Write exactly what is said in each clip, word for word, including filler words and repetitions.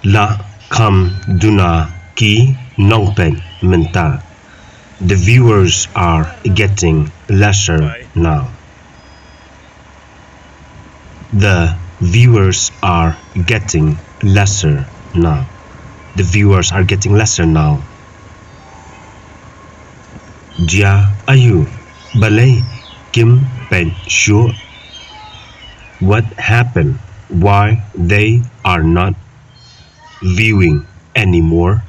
La kham duna ki nongpeit mynta. The viewers are getting lesser now. The viewers are getting lesser now. The viewers are getting lesser now. Jia ayu, balei kim peit shuh? What happened? Why they are not viewing anymore?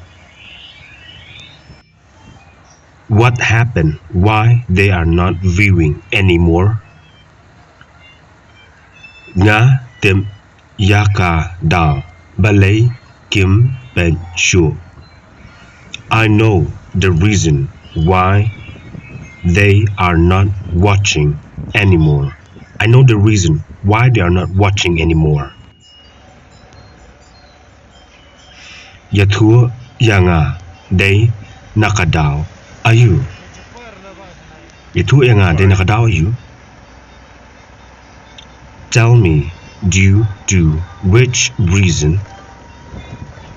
What happened? Why they are not viewing anymore? Nga tip ïa ka daw, balei kim peit shuh. I know the reason why they are not watching anymore. I know the reason why they are not watching anymore. Ïathuh ïa nga dei na ka daw ayu. Ïathuh ïa nga dei na ka daw ayu. Tell me due to which reason.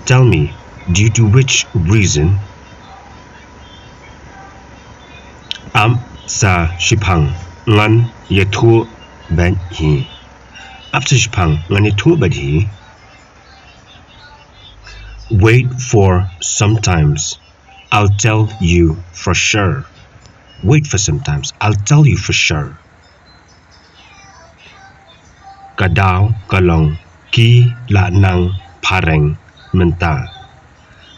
Tell me due to which reason. Ap sa shiphang, ngan ïathuh bad hi. Ap sa shiphang, ngan ïathuh bad hi. Wait for sometimes. I'll tell you for sure. Wait for sometimes. I'll tell you for sure. Ka daw ka long ki la nang phareng mynta.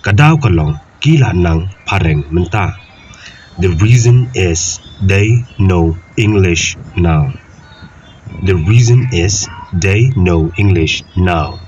Ka daw ka long ki la nang phareng mynta. The reason is they know English now. The reason is they know English now.